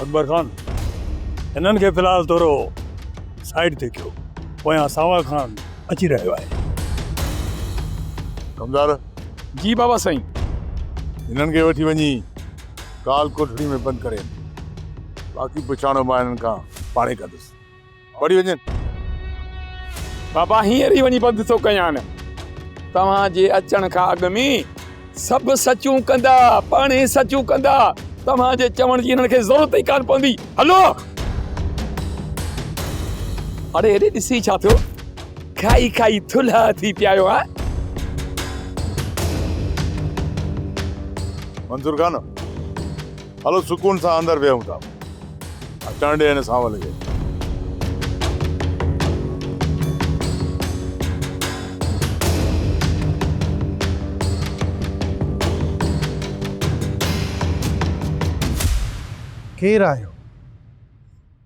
اڪبر خان، هنن کي في الحال ٿورو سائيڊ تي ڪيو، پويان سانول خان اچي رهيو آهي. ڪمدار! جي بابا سائين. هنن کي وٺي وڃي ڪال ڪوٺڙي ۾ بند ڪري اچ. باقي پڇاڻو مان هنن کان پاڻهي ڪندس. وڙهي وڃن. بابا هينئر ئي وڃي بند ٿو ڪيان. توهان جي اچڻ کان اڳ ۾ سڀ سچون ڪندا، پاڻهي سچون ڪندا. توهان جي چوڻ جي هنن کي ضرورت ئي ڪانه پوندي. هلو. اڙي هيڏي ڏسي ڇا ٿيو؟ کائي کائي ٿلها ٿي پيا آهيو ها؟ منظور خان، هلو سڪون سان اندر ويهون ٿا. اچڻ ڏي هن سانول کي. ڪير آهيو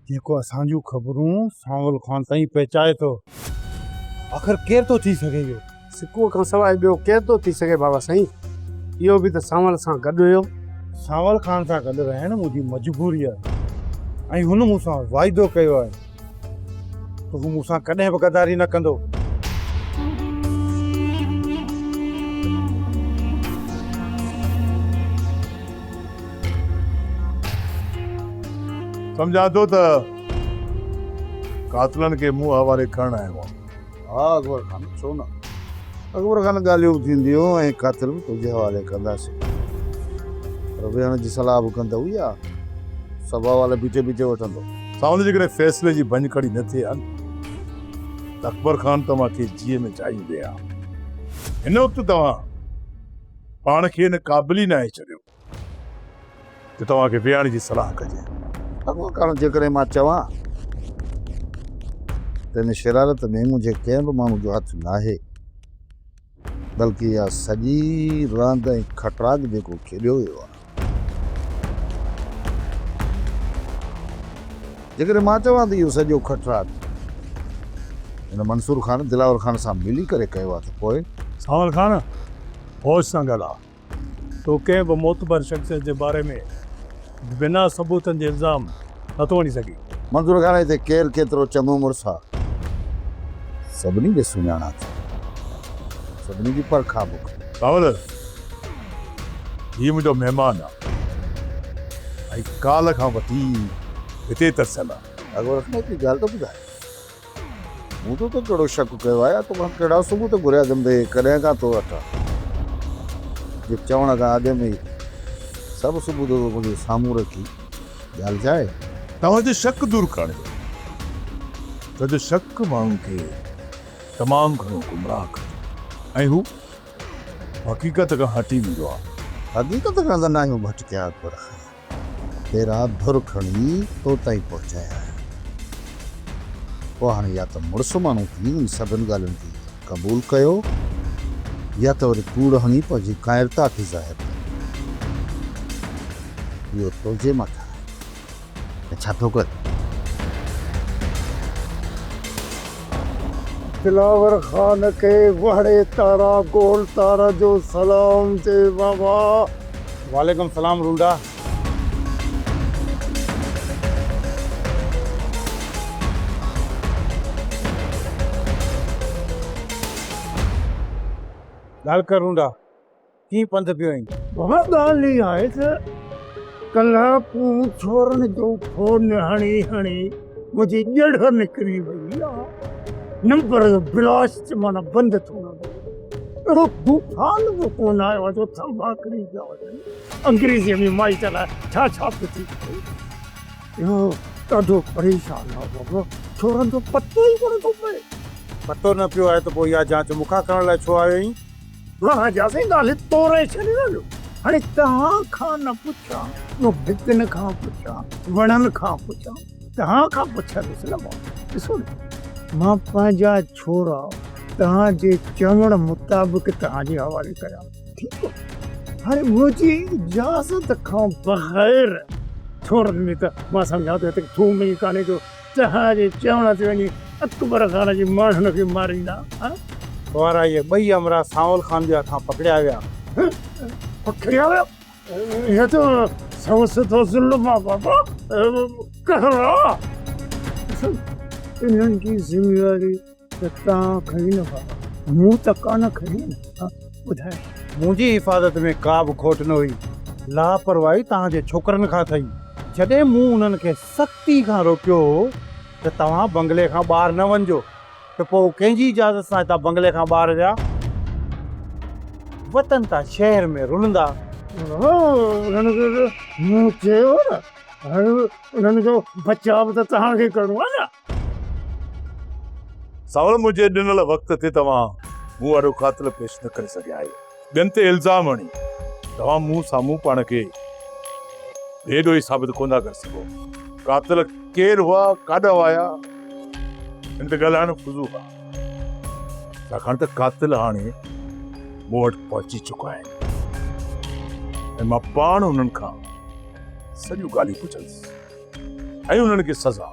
جيڪو اسان جون خبرون سانول خان تائين پهچائي ٿو؟ آخر ڪير ٿو ٿي سگهي اهو؟ سڪوء کان سواء ٻيو ڪير ٿو ٿي سگهي بابا سائين؟ اهو به ته سانول سان گڏ هيو. سانول خان سان گڏ رهڻ منهنجي مجبوري آهي ۽ هن مون سان واعدو ڪيو آهي ته هو مون سان ڪڏهن به غداري نه ڪندو. سمجهان ٿو ته قاتلن کي مون حوالي ڪرڻ آيو آهيان. ها اڪبر خان ڇو نه. اڪبر خان ڳالهيون به ٿينديون ۽ قاتل به تنهنجي حوالي ڪنداسين. پر ويهڻ جي صلاح به ڪندؤ يا سڀ حوالي بيٺي بيٺي وٺندو. سانول جيڪڏهن فيصلي جي ڀڃڪڙي نه ٿئي ها نه ته اڪبر خان توهان کي جيء ۾ جايون ڏئي ها. هن وقت توهان پاڻ کي ان قابل ئي ناهي ڇڏيو. ته توهان کي ويهڻ جي صلاح ڪجي. اڳو ڪارڻ جيڪڏهن مان چوان ته ان شرارت ۾ منهنجي ڪنهن به ماڻهو جو هٿ ناهي، بلڪه اها سڄي راند ۽ کٽراڳ جيڪو کيڏيو ويو آهي. جيڪڏهن مان چوان ته اهو سڄو کٽراڳ هن منصور خان دلاور خان سان ملي ڪري ڪيو آهي ته پوء؟ سانول خان، هوش سان ڳالهاء. تو ڪنهن به معتبر شخصيت جي باري ۾ بنا ثبوتن جي الزام نٿو هڻي سگهين. منظور خان هتي ڪير ڪيترو چڱو مڙس آ سڀني کي سڃاڻان ٿو سڀني جي پرک آ مون کي. سانول هي منهنجو مهمان آ ۽ ڪالهه کان وٺي هتي ترسيل آ. اڳ رکڻ هڪڙي ڳالهه ته ٻڌاء. مون تو تي ڪهڙو شڪ ڪيو آهي يا توکان ڪهڙا ثبوت گهريا اٿم ته اهي ڪڏهن کان تو وٽ آهن، جو چوڻ کان اڳ ۾ ئي سڀ ثبوت تو منهنجي سامهون رکي ڳالهه ڇا آهي؟ توهان جو شڪ دور ڪرڻ جو، ڇو جو شڪ ماڻهو کي تمام گهڻو گمراهه ڪندو آهي ۽ هو حقيقت کان هٽي ويندو آهي. حقيقت کان ته ناهيون ڀٽڪيا اڪبر خان. پيرا ڌر کڻي تو تائين پهچايا آهن. پوء هاڻي يا ته مڙس ماڻهو ٿي انهن سڀن ڳالهين کي قبول ڪيو يا ته وري ڪوڙ هڻي پنهنجي ڪائرتا کي ظاهر ڪيو. اهو تنهنجي مٿان آهي ته ڇا ٿو ڪرين. دلاور خان کي وهڙي تارا گول تارا جو سلام چئي بابا. وعليڪم سلام رونڊا. ڳالهه ڪر رونڊا. ڪيئن پنڌ پيو آهين؟ بابا ڳالهه اها آهي ته ڪلهه ڪون ڇورن جو فون هڻي هڻي منهنجي ڄڙهه نڪري وئي آ. نمبر جو بلاسٽ معنيٰ بند ٿو لڳي. اهڙو طوفان به ڪونه آيو آ جو ٿنڀا ڪري پيا وڃن. انگريزيء ۾ مائٽ الائي ڇا ڇا پيو ٿي چئي. اهو ڏاڍو پريشان آ بابا. ڇورن جو پتو ئي ڪونه ٿو پئي. پتو نه پيو آهي ته پوء اها جاچ مون کان ڪرڻ لاء ڇو آيو آهين؟ واهه جا سائين ڳالهه توري ڇڏي نه جو هاڻي توهان کان نه پڇان نو ڀتين کان پڇان وڻن کان پڇان توهان کان پڇندس نه مان ڏسو نه مان پنهنجا ڇورا توهان جي چوڻ مطابق توهان جي حوالي ڪيا ٺيڪ هاڻي منهنجي اجازت کان بغير ڇورن ۾ ته مان سمجهان ٿو هتي ٿوم ئي ڪانهي جو توهان جي چوڻ تي وڃي اڪبر خان جي ماڻهن کي ماريندا. ڪنوارا اهي ٻئي همراهه سانول خان جي هٿان پڪڙيا ويا. پڪڙيا ويا؟ اهو ته سنئون سڌو ظلم آ بابا. ڪهڙا؟ ڏسو انهن جي ذميواري ته توهان کڻي نه بابا، مون ته ڪانه کڻي نه. ها ٻڌايو. منهنجي حفاظت ۾ ڪا به کوٽ نه هئي. لاپرواهي توهان جي ڇوڪرن کان ٿي. جڏهن مون انهن کي سختي کان روڪيو هو ته توهان بنگلي کان ٻاهر نه وڃجو ته پوء هو ڪنهن جي اجازت سان هتان بنگلي کان ٻاهر ويا؟ وطن تان شهر ۾ رلندا. انهن کي ته مون چيو نه، هاڻي انهن جو بچاء به ته توهان کي ڪرڻو آهي نه. سانول منهنجي ڏنل وقت تي توهان مون وارو قاتل پيش نه ڪري سگهيا آهيو. ٻين تي الزام هڻي توهان مون سامهون پاڻ کي بي ڏوهي ثابت ڪونه ٿا ڪري سگهو. قاتل ڪير هئا، ڪاڏانهن آيا، ان تي ڳالهائڻ فضول آهي. ڇاڪاڻ ته قاتل هاڻي مون وٽ پهچي چڪا آهن ۽ مان پاڻ انهن کان سڄيون ڳالهيون پڇندس ۽ انهن کي سزا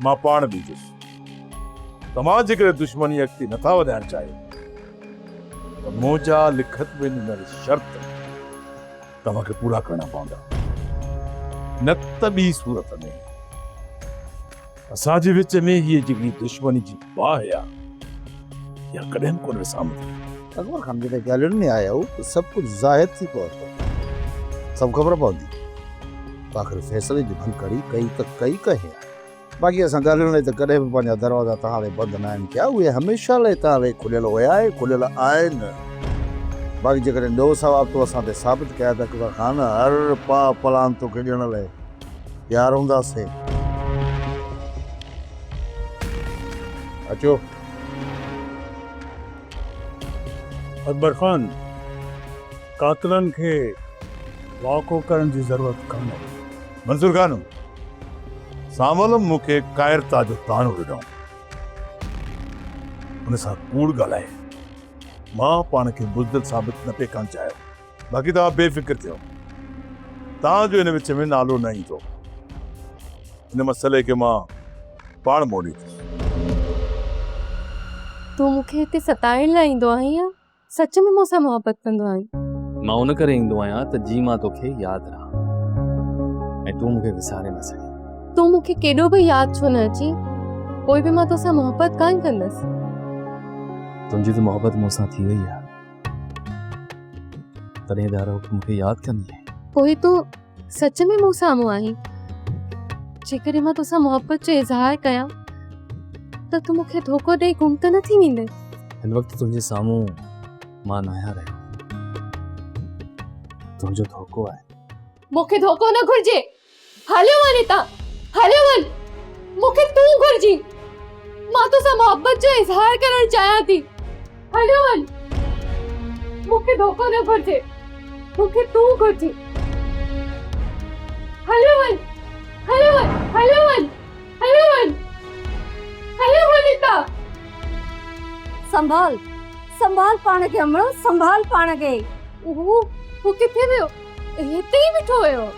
مان پاڻ ڏيندس. توهان جيڪڏهن دشمني اڳتي نٿا وڌائڻ چاهيو ته منهنجا لکت ۾ ڏنل شرط توهان کي پورا ڪرڻا پوندا، نه ته ٻي صورت ۾ اسان جي وچ ۾ هيء جيڪي دشمني جي باهه آهي، اها ڪڏهن به ڪونه وسامندي. اڪبر خان جڏهن ڳالهين ۾ آيو ته سڀ ڪجهه ظاهر ٿي پوندو، سڀ خبر پوندي. آخر فيصلي جي ڀڃڪڙي ڪئي ته ڪئي ڪنهن آهي؟ باقي اسان ڳالهين لاء ته ڪڏهن به پنهنجا دروازا توهان لاء بند ناهن ڪيا، اهي هميشه لاء توهان لاء کليل هيا ۽ کليل آهن. باقي جيڪڏهن ڏوهه ثواب تو اسان تي ثابت ڪيا ته اڪبر خان هر پاء پلان توکي ڏيڻ لاء تيار هونداسين. اچو. اڪبر خان، قاتلن کي واکو ڪرڻ جي ضرورت ڪانهي. منصور خان، سانول مون کي ڪائرتا جو طعنو ڏنو. ان سان ڪوڙ ڳالهائي مان پاڻ کي بزدل ثابت نه پئي ڪرڻ چاهيو. باقي توهان بي فڪر ٿيو. توهان جو ان وچ ۾ نالو نه ايندو. ان مسئلي کي مان پاڻ موڙيندس. تون مون کي هتي ستائڻ لاء ايندو آهين يا سچ ۾ مون سان محبت ڪندو آهين؟ مان ان ڪري ايندو آهيان ته جيئن مان توکي ياد رهان ۽ تون مون کي وساري نه سگهين. تون مون کي ڪيڏو به ياد ڇو نه اچين، پوء به مان توسان محبت ڪانه ڪندس. تنهنجي ته محبت مون سان ٿي وئي آهي. تڏهن به هر وقت مون کي ياد ڪندي آهين. پوء تون سچ ۾ مون سامهون آهين. جيڪڏهن مان توسان محبت جو اظهار ڪيان ته تون مون کي ڌوڪو ڏئي گم ته نه ٿي ويندين؟ هن وقت تنهنجي سامهون مان ناهيان رهيو. تنهنجو ڌوڪو آهي. مون کي ڌوڪو نه گهرجي. هليو وڃ هتان، هليو وڃ. مون کي تون گهرجين. مان توسان محبت جو اظهار ڪرڻ چاهيان ٿي. هليو وڃ. مون کي ڌوڪو نه گهرجي. مون کي تون گهرجين. هليو وڃ، هليو وڃ، هليو وڃ، هليو وڃ، هليو وڃ هتان. سنڀال، سنڀال پاڻ کي امڙ، سنڀال پاڻ کي. هو، هو ڪٿي ويو؟ هتي ئي بيٺو هيو.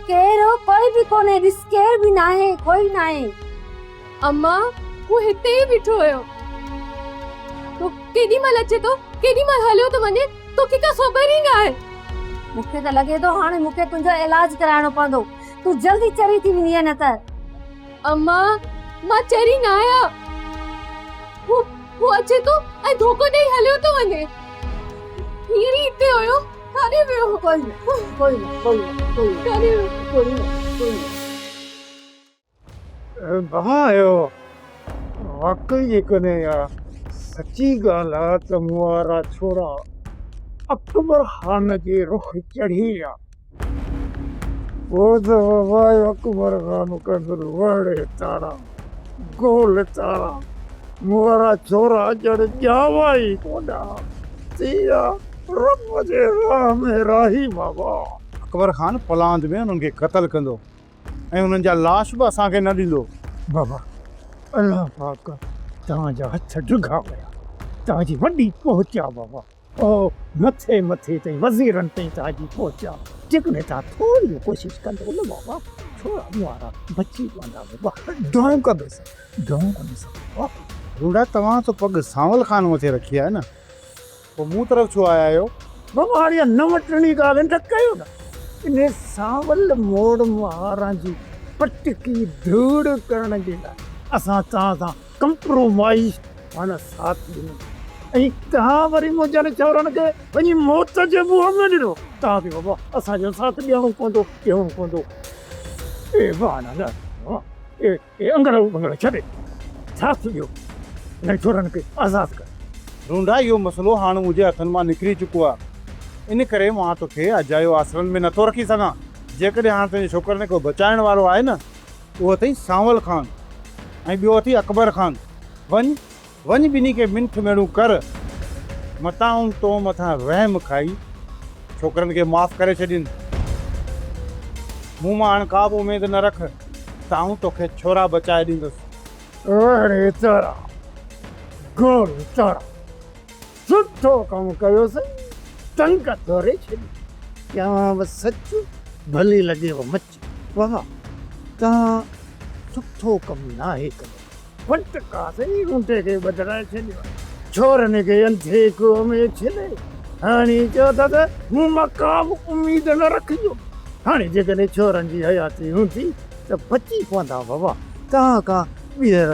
ڪير هو؟ ڪوئي به ڪونهي، ڏس ڪير به ناهي، ڪوئي ناهي. اما، هو هتي ئي بيٺو هيو. هو ڪيڏي مهل اچي ٿو، ڪيڏي مهل هليو ٿو وڃي، توکي ڪا خبر ئي ناهي. مون کي ته لڳي ٿو هاڻي مون کي تنهنجو علاج ڪرائڻو پوندو. تون جلدي چري ٿي ويندينء نه ته. اما، مان چري ناهيان. هو، هو اچي ٿو ۽ ڌوڪو ڏيئي هليو ٿو وڃي. هينئر ئي هتي هيو. ڪاڏي ويو؟ ڪوئي نه، ڪوئي نه، ڪوئي نه، ڪوئي نه، ڪاڏي ويو؟ ڪوئي نه، ڪوئي نه. ڀاء اهو واقعي جيڪڏهن اها سچي ڳالهه آ ته مون وارا ڇورا اڪبر خان جي رخ چڙهي ويا. پوء ته بابا اهو اڪبر خان ڪندر وهڙي تارا، گول تارا، مون وارا ڇورا ڄڻ ڄاوا ئي ڪونه ها. ٿي ويا رب جي راهه ۾ راهي بابا. اڪبر خان پلاند ۾ انهن کي قتل ڪندو ۽ انهن جا لاش به اسان کي نه ڏيندو. بابا الله پاڪ توهان جا هٿ ڊگها ڪيا، توهان جي وڏي پهچ آ بابا. او مٿي مٿي تائين وزيرن تائين توهان جي پهچ آ، جيڪڏهن توهان ٿوري به ڪوشش ڪندو نه بابا ڇورا مون وارا بچي پوندا بابا، دعائون ڪندس، دعائون ڪندس بابا. روڙا توهان ته پڳ سانول خان مٿي رکي آهي نه، پوء مون طرف ڇو آيا آهيو؟ بابا هاڻي اها نه وٺڻي ڳالهه نه ڪيو نه. انهي سانول موڙ مهاران جي پٽڪي ڌوڙ ڪرڻ جي لاء اسان توهان سان ڪمپرومائيز معنيٰ ساٿ ڏنو ۽ توهان وري منهنجن ڇورن کي وڃي موت جي منهن ۾ ڏنو. توهان کي بابا اسان جو ساٿ ڏيڻو پوندو، ڏيڻو پوندو. اي بهانا نه اي اي انگڙ بنگڙ ڇڏي ساٿ ڏيو انهن ڇورن کي آزاد ڪر. رونڊا اهو مسئلو هاڻ منهنجي هٿن مان نڪري چڪو آهي ان ڪري مان توکي اجايو آسرن ۾ نٿو رکي سگهان. جيڪڏهن هاڻ تنهنجي ڇوڪرن کي ڪو بچائڻ وارو آهي نه اهو اٿئي سانول خان ۽ ٻيو اٿئي اڪبر خان. وڃ وڃ ٻنهي کي منٿ ميڙون ڪر متان هو تو مٿان رحم کائي ڇوڪرن کي معاف ڪري ڇڏين. مون مان هاڻ ڪا به اميد نه رک ته آئون توکي ڇورا بچائي ڏيندس. اهڙي طرح گهڻي طرح سٺو ڪم ڪيوسين، ٽنگ ڌوري ڇڏي. چوان به سچ، ڀلي لڳيو مچ. بابا توهان سٺو ڪم ناهي ڪيو. ڦٽڪا سهي اونٽي کي ٻڌرائي ڇڏيو آهي. ڇورن کي انڌي کوهه ۾ ڇڏي هاڻي چئو ٿا ته مون مان ڪا به اميد نه رکجو. هاڻي جيڪڏهن ڇورن جي حياتي هوندي ته بچي پوندا بابا توهان کان ٻيهر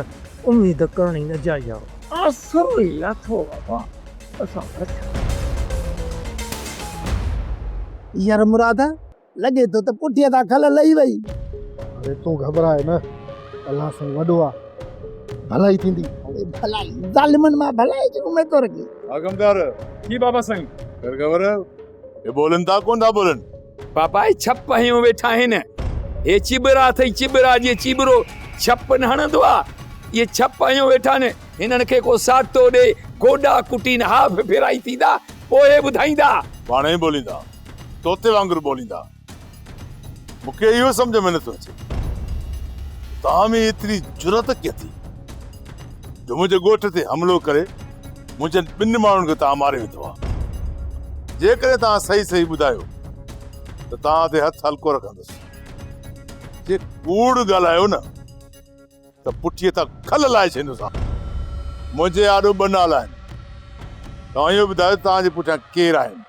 اميد ڪرڻ ئي اجائي آهي. آسرو ئي لاٿو بابا اسان بچا. يار مراد لڳي ٿو ته پٺيء تان کل لهي وئي. اڙي تون گهٻراء نه، الله سائين وڏو آ، ڀلائي ٿيندي. اڙي ڀلائي، ظالمن مان ڀلائي جي اميد ٿو رکين. حڪمدار. جي بابا سائين. خير خبر، هي ٻولن ٿا ڪونه ٿا ٻولن؟ بابا هي ڇپ هنيو ويٺا آهن. هي چٻرا اٿئي چٻرا، جيئن چٻرو ڇپ نه هڻندو آ، اهي ڇپ هنيو ويٺا آهن. هنن کي ڪو ساٽو ڏي، گوڏا ڪٽين هاف ڦرائي ٿيندا، پوء هي ٻڌائيندا. پاڻ ئي ٻوليندا. طوطي وانگر ٻوليندا. مون کي اهو سمجهه ۾ نٿو اچي ته توهان ۾ ايتري جرئت ڪيئن ٿي جو منهنجي ڳوٺ تي حملو ڪري منهنجن ٻن ماڻهن کي توهان ماري وڌو آهي. جيڪڏهن توهان صحيح صحيح ٻڌايو ته توهان تي هٿ هلڪو رکندس. جي ڪوڙ ڳالهايو نه ته پٺيء تان کل لاهي ڇڏيندوسانء. منهنجي آڏو ٻه نالا آهن. توهان اهو ٻڌايو ته توهان جي پٺيان ڪير آهن؟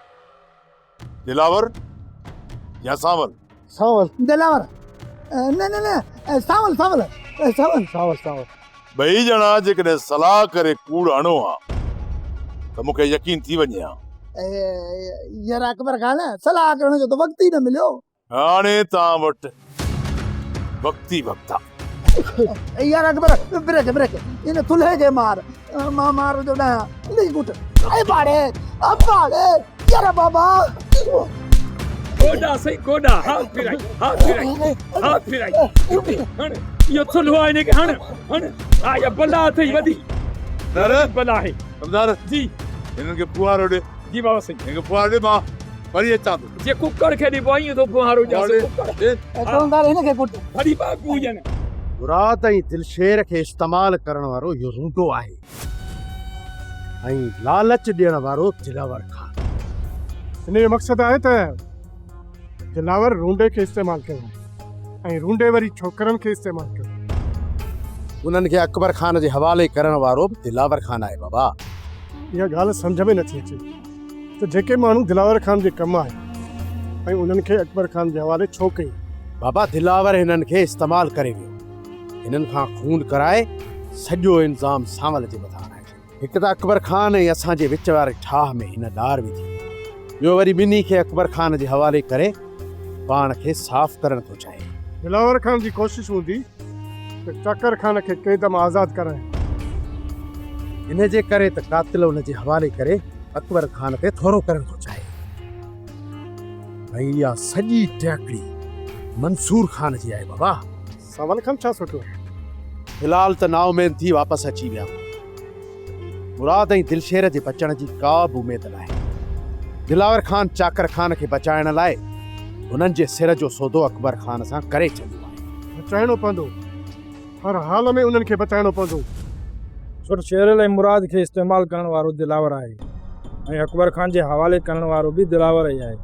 دلاور يا سانول؟ سانول. دلاور. نه نه نه سانول سانول سانول. سانول سانول. ٻئي ڄڻا جيڪڏهن صلاح ڪري ڪوڙ هڻو ها ته مون کي يقين ٿي وڃي ها. يار اڪبر خان صلاح ڪرڻ جو ته وقت ئي نه مليو. هاڻي توهان وٽ وقت ئي وقت آ. يار اڪبر بريڪ بريڪ ان ٿلهي کي مار مان مار جو ناهيان ان کي ڪٽ اي پاڙي اپاڙي يار بابا. گوڏا سائين گوڏا هاٿ ڦيرائي هاٿ ڦيرائي هاٿ ڦيرائي هڻ اهو ٿلهو آهي ان کي هڻ هڻ ها اها بلا اٿئي وڏي در بلا آهي سردار جي هنن کي ڦوهارو ڏي جي بابا سائين هنن کي ڦوهارو ڏي مان وري اچان ٿو. جي ڪڪڙ کي ڏبو آهي ائين ٿو ڦوهارو ڏيانس ڪڪڙ. ڪوندار هن کي ڪٽ. ڀلي باقو هجن. مراد ۽ دلشير کي استعمال ڪرڻ وارو اهو رونڊو آهي ۽ لالچ ڏيڻ وارو دلاور خان. هن جو مقصد آهي ته دلاور رونڊي کي استعمال ڪيو ۽ رونڊي وري ڇوڪرن کي استعمال ڪيو. انهن کي اڪبر خان جي حوالي ڪرڻ وارو به دلاور خان آهي بابا. اها ڳالهه سمجهه ۾ نٿي اچي. ته جيڪي ماڻهو دلاور خان جي ڪم آيا ۽ انهن کي اڪبر خان جي حوالي ڇو ڪيو؟ بابا دلاور هنن کي استعمال ڪري ويو. هنن کان خون ڪرائي سڄو انظام سانول جي مٿان هڻائي ڇڏيو. هڪ ته اڪبر خان ۽ اسان جي وچ واري ٺاهه ۾ هن ڏار وڌي. ٻيو وري ٻنهي کي اڪبر خان جي حوالي ڪري پاڻ کي صاف ڪرڻ ٿو چاهي. دلاور خان جي ڪوشش هوندي ته چاڪر خان کي قيد مان آزاد ڪرائين. ان جي ڪري ته قاتل ان جي حوالي ڪري اڪبر خان تي ٿورو ڪرڻ ٿو چاهي ۽ اها سڄي ٽياڪڙي منصور خان جي آهي بابا. سانول خان ڇا سوچيو آهي؟ في الحال ته نااميد ٿي واپس اچي ويا. مراد ۽ دلشير جي بچڻ جي ڪا به اميد ناهي. دلاور خان چاڪر خان کي بچائڻ لاء هنن جي سر جو سودو اڪبر خان سان ڪري ڇڏيو آهي. بچائڻو پوندو. هر حال ۾ انهن کي بچائڻو پوندو. ڇو ته شيرل ۽ مراد کي استعمال ڪرڻ وارو دلاور آهي ۽ اڪبر خان جي حوالي ڪرڻ وارو به دلاور ئي آهي.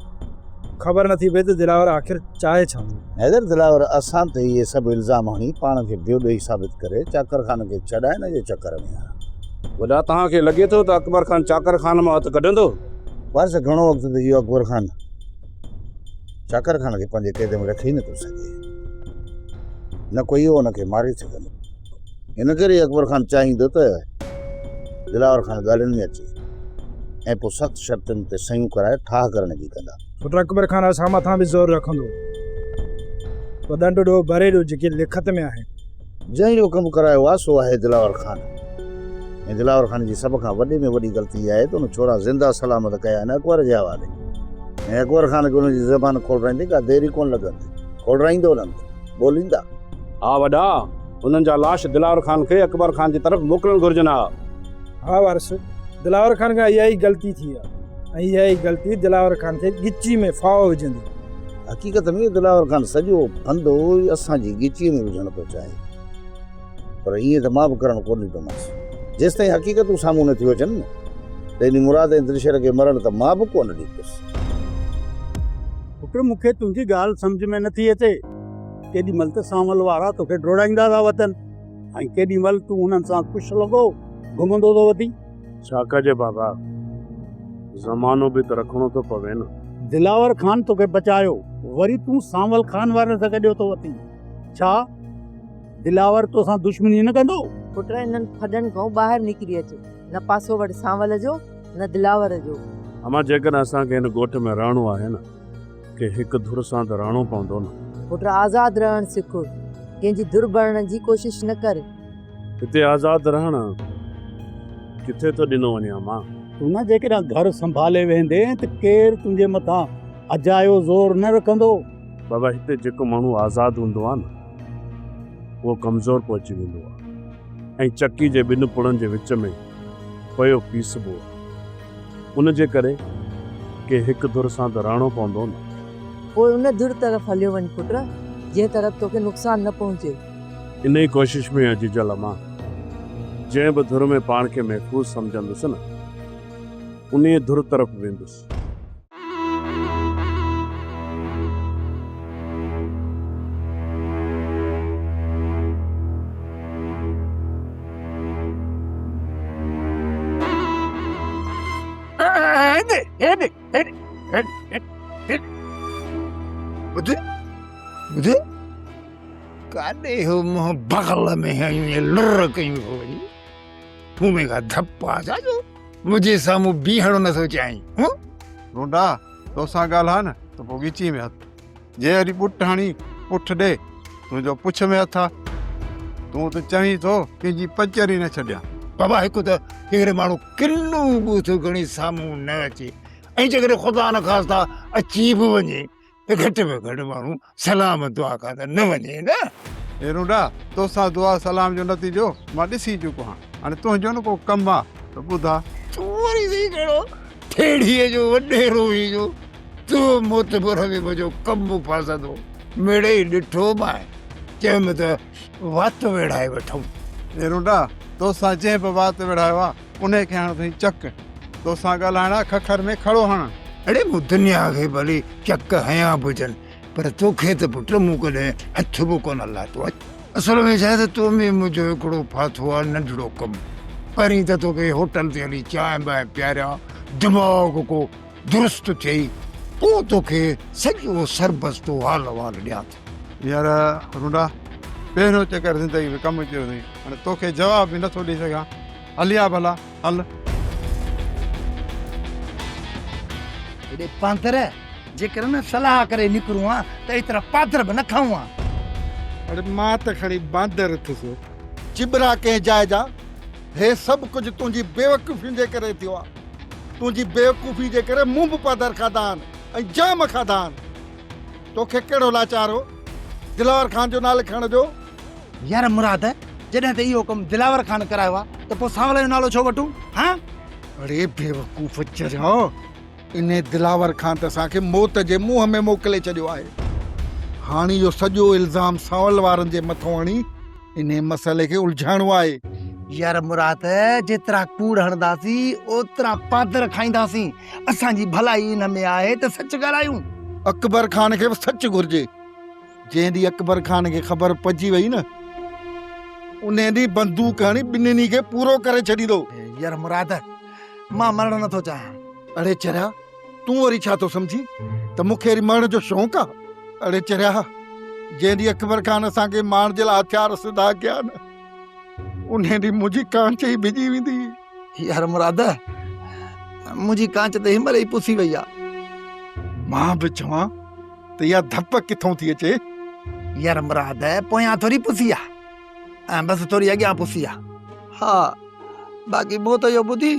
خبر نٿي پئي ته دلاور آخر چاهي ڇا ٿو. حيدر دلاور اسان تي اهي سڀ الزام هڻي پاڻ کي بيڏوهي ثابت ڪري چاڪر خان کي ڇڏائڻ جي چڪر ۾ آهي. وڏا توهان کي لڳي ٿو ته اڪبر خان چاڪر خان مان هٿ ڪڍندو؟ بس گهڻو وقت ٿي ويو اڪبر خان چاڪر خان کي پنهنجي قيد ۾ رکي ئي نٿو سگهي. نه ڪو اهو ان کي ماري سگهندو. ان ڪري اڪبر خان چاهيندو ته دلاور خان ڳالهين ۾ اچي ۽ پوء سخت شرطن تي صحيحون ڪرائي ٺاهه ڪرڻ جي ڪندا. پٽ اڪبر خان اسان مٿان به زور رکندو. پوء ڏنڊ ڏوهه ڀري ڏيو جيڪي لکت ۾ آهن. جنهن جو ڪم ڪرايو آهي سو آهي دلاور خان ۽ دلاور خان جي سڀ کان وڏي ۾ وڏي غلطي اها آهي ته ان ڇورا زنده سلامت ڪيا آهن اڪبر جي حوالي ۽ اڪبر خان کي انهن جي زبان کولرائيندي ڪا دير ئي ڪونه لڳندي. کولرائيندو انهن کي ٻوليندا. ها وڏا، انهن جا لاش دلاور خان کي اڪبر خان جي طرف موڪلڻ گهرجن ها. ها وارث، دلاور خان کان اها ئي غلطي ٿي آهي ۽ اها ئي غلطي دلاور خان کي ڳچي ۾ ڦاهو وجهندي. حقيقت ۾ دلاور خان سڄو ڦندو ئي اسان جي ڳچيء ۾ وجهڻ پيو چاهي. پر ائين ته مان به ڪرڻ ڪونه ڏيندومانس. جيستائين حقيقتون سامهون نه ٿيون اچن نه، ته انهي مراد ۽ دلشير کي مرڻ ته مان به ڪونه ڏيندس. پٽ مون کي تنهنجي ڳالهه سمجهه ۾ نٿي اچي. ڪيڏي مهل ته سانول وارا توکي ڊوڙائيندا ٿا وتن ۽ ڪيڏي مهل تون انهن سان خوش لڳو گهمندو ٿو وتين. ڇا ڪجي بابا، زمانو به ته رکڻو ٿو پوي نه. دلاور خان توکي بچايو، وري تون سانول خان وارن سان گڏيو ٿو وتين. ڇا دلاور توسان دشمني نه ڪندو؟ پٽ انهن ڦڏن کان ٻاهر نڪري اچ، نه پاسو وٺ سانول جو نه دلاور جو. امان جيڪڏهن اسان کي هن ڳوٺ ۾ رهڻو آهي نه ڪنهن هڪ ڌر سان ته رهڻو پوندو نه. پٽ آزاد رهڻ سک، ڪنهن جي ڌر بڻڻ جي ڪوشش نه ڪر. هتي آزاد رهڻ ڪٿي ٿو ڏنو وڃي امان. تون نه جيڪڏهن گهر سنڀالي ويهندين ته ڪير تنهنجي مٿان اجايو زور نه رکندو. بابا هتي جيڪو ماڻهو آزاد هوندو آهي نه اهو ڪمزور پهچي ويندو آهي ۽ چڪي جي ٻن پڙن جي وچ ۾ پيو پيسبو آهي. ان جي ڪري ڪنهن هڪ ڌر سان ته رهڻو پوندو نه. پوء ان ڌر طرف هليو وڃ پٽ، جنهن طرف توکي نقصان نه پهچي. انهيء ڪوشش ۾ آهيان جيجل امان. جنهن به ڌر ۾ پاڻ کي محفوظ سمجهندس نه، انهيء ڌر طرف ويندس. ٻڌ ٻڌ ڪاڏي هو منهن بغل ۾ هنيون لر ڪيون ٿو وڃي مون ۾ ڪا ڌپ آ ڇا جو منهنجي سامهون بيهڻ نٿو چاهين هون رونڊا توسان ڳالهاء نه ته پوء ڳچيء ۾ هٿ جي وري ٻٽ هڻي پٺ ڏي تنهنجو پڇ ۾ هٿ آ. تون ته چوين ٿو ڪنهن جي پچر ئي نه ڇڏيان. بابا هڪ ته جيڪڏهن ماڻهو ڪنو ٻوٿ کڻي سامهون نه اچي ۽ جيڪڏهن خدا نخواسته اچي به وڃي ته گهٽ ۾ گهٽ ماڻهو سلام دعا کان ته نه وڃي نه. اي رونڊا توسان دعا سلام جو نتيجو مان ڏسي چڪو آهيان. هاڻي تنهنجو نه ڪو ڪم آ ته ٻڌاء. تون وري سهي ڪهڙو ٺيڙهيء جو وڏيرو هئين جو تون معتبر ۾ منهنجو ڪم ڦاسندو. مڙئي ڏٺو مانء، چيم ته وات ويڙهائي وٺون. اي رونڊا، توسان جنهن به وات ويڙهايو آ، انهيء کي هڻ اٿئي چڪ. توسان ڳالهائڻ آ ککر ۾ کڙو هڻڻ. اڙي مون دنيا کي ڀلي چڪ هنيا به هجن، پر توکي ته پٽ مون ڪڏهن هٿ به ڪونه لاتو آ. اصل ۾ ڇا آهي ته تو ۾ منهنجو هڪڙو ڦاٿو آ ننڍڙو ڪم. پهرين ته توکي هوٽل تي هلي چانهه بانهه پياريان، دماغ ڪو درست ٿئي، پوء توکي سڄو سربستو حال احوال ڏيان ٿو. يار رونڊا، پهريون چڪر زندگي ۾ ڪم چيو اٿئي، هاڻي توکي جواب به نٿو ڏئي سگهان. هلي آ ڀلا، هل. هيڏي پاندر، جيڪر نه صلاح ڪري نڪرون ها ته ايترا پادر به نه کائون ها. اڙي مان ته کڻي باندر اٿس. چٻرا ڪنهن جاء جا، هي سڀ ڪجهه تنهنجي بيوقوفين جي ڪري ٿيو آ. تنهنجي بيوقوفي جي ڪري مون به پادر کاڌا آهن ۽ جام کاڌا آهن. توکي ڪهڙو لاچار هو دلاور خان جو نالي کڻڻ جو؟ يار مراد، جڏهن ته اهو ڪم دلاور خان ڪرايو آ ته پوء سانول جو نالو ڇو وٺون؟ هان؟ اڙي بيوقوف چريا، انهي دلاور خان ته اسان کي موت جي منهن ۾ موڪلي ڇڏيو آهي. هاڻي اهو سڄو الزام سانول وارن جي مٿو هڻي انهي مسئلي کي الجهائڻو آهي. يار مراد، جيترا ڪوڙ هڻنداسين اوترا پادر کائينداسين. اسان جي ڀلائي ان ۾ آهي ته سچ ڳالهايون. اڪبر خان کي به سچ گهرجي. جنهن ڏينهن اڪبر خان کي خبر پئجي وئي نه، انهي ڏينهن بندوق هڻي ٻنهي کي پورو ڪري ڇڏيندو. يار مراد، مان مرڻ نٿو چاهيان. اڙي چريا، تون وري ڇا ٿو سمجهين ته مون کي وري مرڻ جو شوق آ؟ اڙي چريا، جنهن ڏينهن اڪبر خان اسان کي مارڻ جي لاء هٿيار سڌا ڪيا نه، انهيء ڏينهن منهنجي ڪانچ ئي ڀڄي ويندي. يار مراد، منهنجي ڪانچ ته هن مهل ئي پسي وئي آ. مان به چوان ته اها ڌپ ڪٿئون ٿي اچي؟ يار مراد، پويان ٿوري پسي آ. ۽ بس ٿوري اڳيان پسي آ. ها، باقي موت جو ٻڌي،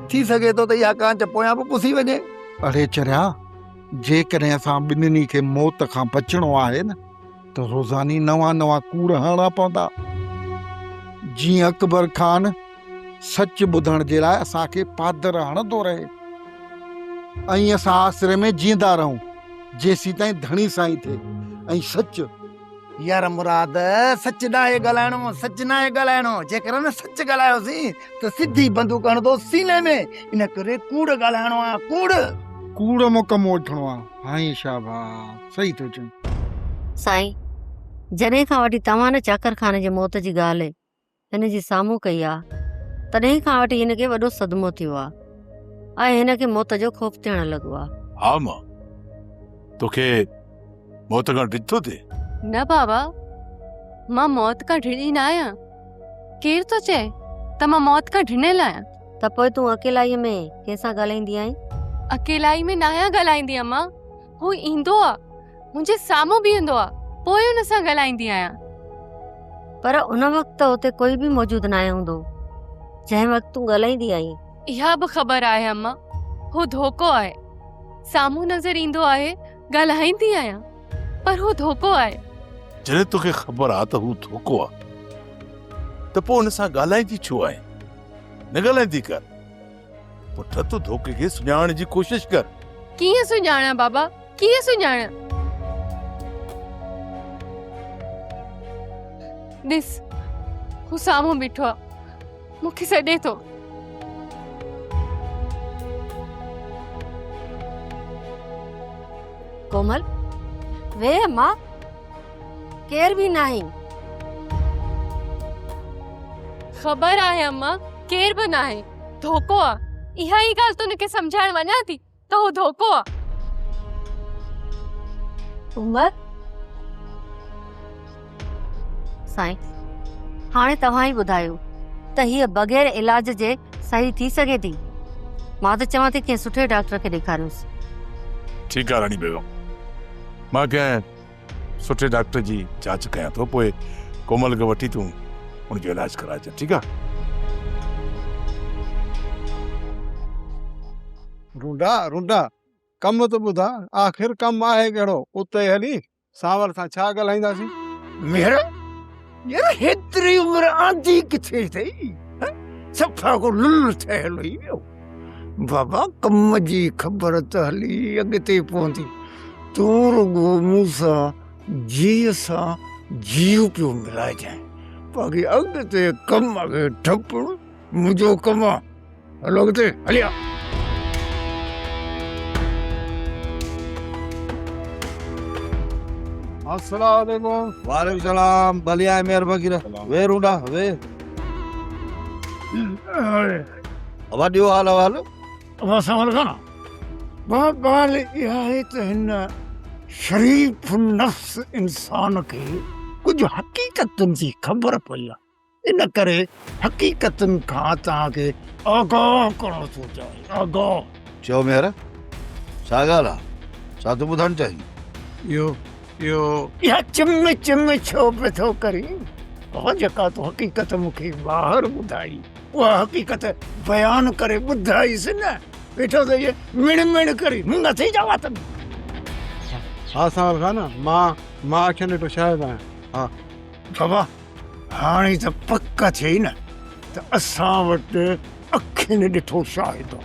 ٿي سگهي ٿو ته اها ڪانچ پويان به پسي وڃي. اڙي چريا، جيڪڏهن اسان ٻنهي کي موت کان بچڻو آهي نه ته روزاني نوان نوان ڪوڙ هڻڻا پوندا، جيئن اڪبر خان سچ ٻڌڻ جي لاء اسان کي پادر هڻندو رهي ۽ اسان آسري ۾ جيئندا رهون، جيسيتائين ڌڻي سائين ٿئي ۽ سچ. يار مراد سچ ناهي ڳالهائڻو سچ ناهي ڳالهائڻو جيڪر نه سچ ڳالهايوسين ته سڌي بندوق هڻندو سيني ۾ ان ڪري ڪوڙ ڳالهائڻو آ ڪوڙ. ڪوڙ مان ڪم وٺڻو آ. هائين شاباس صحيح ٿو چئين. سائين جڏهن کان وٺي توهان نه چاڪر خان جي موت جي ڳالهه هن جي سامهون ڪئي آ، تڏهن کان وٺي هن کي وڏو صدمو ٿيو آ ۽ هن کي موت جو خوف ٿيڻ لڳو آ. ها مان، توکي موت کان ڊڄ ٿو ٿئي؟ نه بابا، مان موت کان ڊڄي نه آهيان. ڪير ٿو چئي ته مان موت کان ڊنل آهيان؟ ته پوء تون اڪيلائيء ۾ ڪنهن سان ڳالهائيندي آهين؟ اڪيلائي ۾ ناهيان ڳالهائيندي امان، هو ايندو آ، منهنجي سامهون بيهندو آ، پوء ان سان ڳالهائيندي آهيان. پر ان وقت ته اتي ڪوئي به موجود ناهي هوندو، جنهن وقت تون ڳالهائيندي آهين. اها به خبر آهي اما، هو ڌوڪو آهي. سامهون نظر ايندو آهي، ڳالهائيندي آهيان، پر هو ڌوڪو آهي. جڏهن توکي خبر آ ته هو ڌوڪو آ ته پوء ان سان ڳالهائيندي ڇو آهين؟ نه ڳالهائيندي ڪر. پٽ تون ڌوڪي کي سڃاڻڻ جي ڪوشش ڪر. ڪيئن سڃاڻان بابا، ڪيئن سڃاڻان؟ ڏس هو سامهون بيٺو آ، مون کي سڏي ٿو. ڪومل، ويهه مان، ڪير به ناهي. خبر آهي اما، ڪير به ناهي. ڌوڪو آ. اها ئي ڳالهه ته ان کي سمجهائڻ وڃان ٿي ته هو ڌوڪو آ. عمر، سائين، هاڻي توهان ئي ٻڌايو ته هيء بغير علاج جي صحيح ٿي سگهي ٿي؟ مان ته چوان ٿي ڪنهن سٺي ڊاڪٽر کي ڏيکاريوس. ٺيڪ آ راڻي بيگم، مان ڪنهن سٺي ڊاڪٽر جي جاچ ڪيان ٿو پوء ڪومل کي وٺي تون ان جو علاج ڪرائجان ٺيڪ آ. رونڊا رونڊا ڪم ته ٻڌاء آخر ڪم آهي ڪهڙو اتي هلي سانول سان ڇا ڳالهائينداسين. مير يار هيتري عمر آندي ڪٿي اٿئي صفا ڪو لل ٺهيل هئي ويو. بابا ڪم جي خبر ته هلي اڳتي پوندي، تون رڳو مون سان جيء سان جيء پيو ملائجانء، باقي اڳتي ڪم کي ڍپڻ منهنجو ڪم آ. هلو اڳتي هليا. السلام عليڪم. وعليڪم السلام ڀلي آئين مير فقير ويهه رونڊا ويهه. ابا ڏيو حال احوال. ابا سوال ڪران بابا ڳالهه اها آهي ته هن شريف النفس انسان کي ڪجهه حقيقتن جي خبر پئي آهي ان ڪري حقيقتن کان توهان کي آگاهه ڪرڻ ٿو چاهي آگاهه. چئو ميهر ڇا ڳالهه آ ڇا ٿو ٻڌائڻ چاهين. اهو اهو. اها چم چم ڇو پيو ٿو ڪرين؟ بابا جيڪا تو حقيقت مون کي ٻاهر ٻڌائي اها حقيقت بيان ڪري ٻڌائيس نه ويٺو ته اهي مڻ مڻ ڪري مون نه ٿي جا وات ۾. ها سانول خان مان مان اکين ڏٺو شاهد آهيان ها. بابا هاڻي ته پڪ ٿئي نه ته اسان وٽ اکين ڏٺو شاهد آ.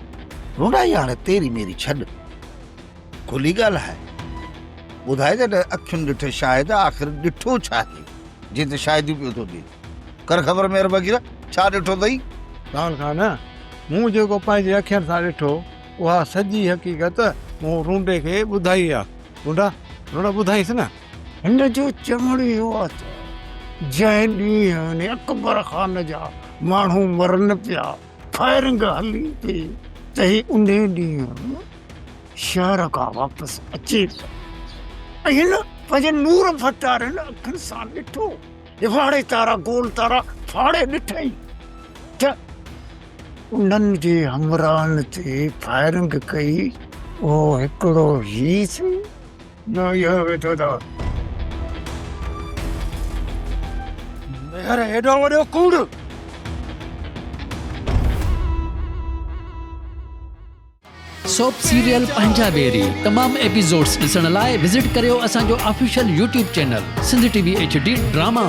رونڊائي هاڻي تيري ميري ڇڏ. کلي ڳالهاء. ٻڌاء ته اکين ڏٺي شاهد آخر ڏٺو ڇا آهي، جنهن تي شاهديون پيو ٿو ڏين. ڪر خبر مير بگير، ڇا ڏٺو اٿئي؟ راول خان، مون جيڪو پنهنجي اکين سان ڏٺو، اها سڄي حقيقت مون رونڊي کي ٻڌائي آ. رونڊا، رونڊا ٻڌائينس نه. هن جو چوڻ اهو آ ته جنهن ڏينهن اڪبر خان جا ماڻهو مرن پيا، فائرنگ هلي پئي ته هي انهي ڏينهن. شهر کان واپس اچي پيو ۽ هن پنهنجي نور ڦٽارين اکين سان ڏٺو، اڦاڙي تارا گول تارا ڦاڙي ڏٺائين ته انهن جي همراهن تي فائرنگ ڪئي، اهو هڪڙو هي سهي نه اهو ويٺو اٿو. ميهر هيڏو وڏو ڪوڙ! سوپ سيريل پنهنجا ويري تمام ايپيسوڊز ڏسڻ لاء وزٽ ڪريو اسان جو official YouTube channel Sindh T V H D drama.